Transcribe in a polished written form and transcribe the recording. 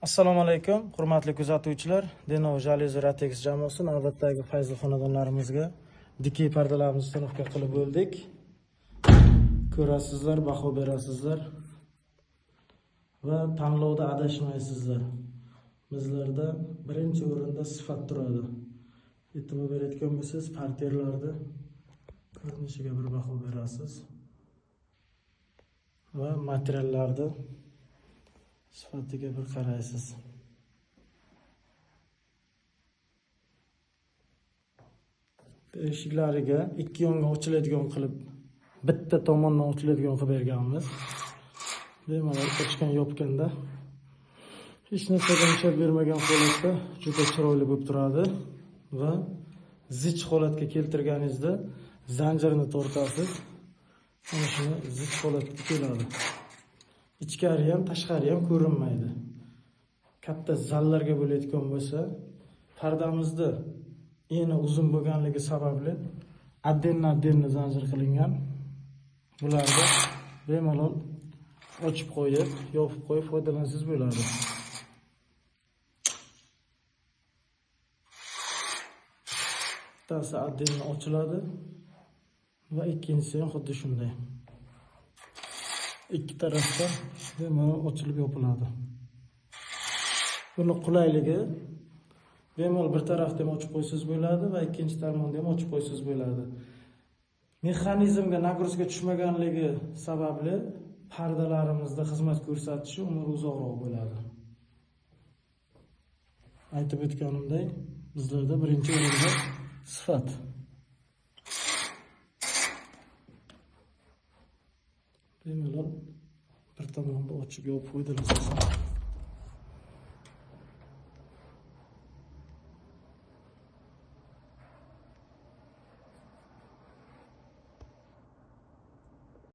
Assalomu alaykum, hurmatli kuzatuvchilar. Denov Jalyuzi Ratex jamoasi navbatdagi fayzli xonadonlarimizga dikey pardalarimizni установка qilib bo'ldik. Ko'rasizlar, baho berasizlar va tanlovda adashmaysizlar. Bizlarda birinchi o'rinda sifat turadi. E'tibor berayotgan bo'lsangiz, parterlarda ko'rinishiga bir baho berasiz va materiallarni sifatiga bir qaraysiz. Eshiklariga ikki yonga ochiladigan qilib, bitta tomondan ochiladigan qilib berganmiz. Bemalol ochgan yopganda hech narsaga mushak bermagan holatda juda chiroyli bo'lib turadi va zich holatga keltirganingizda zanjirni tortasiz, ana shuni zich holatga keladi. Ichkari ham tashqari ham ko'rinmaydi. Katta zallarga bo'layotgan bo'lsa, pardamizni eni uzun bo'lganligi sababli отдельно zanjir qilingan. Bularni bemalol ochib qo'yib, yopib qo'yib foydalansangiz bo'ladi. Bittasi отдельно ochiladi va ikkinchisi ham xuddi shunday. Ikki tarafdan bemalol ochilib yopiladi. Buni qulayligi bemalol bir tarafdan ham ochib qo'ysangiz bo'ladi va ikkinchi tomonda ham ochib qo'ysangiz bo'ladi. Mexanizmga nagruzga tushmaganligi sababli pardalarimizda xizmat ko'rsatishi umri uzoqroq bo'ladi. Aytib o'tganimdek, bizlarda birinchi o'rinda sifat. Bemalol bir tomonda ochib yopib foydalansangiz.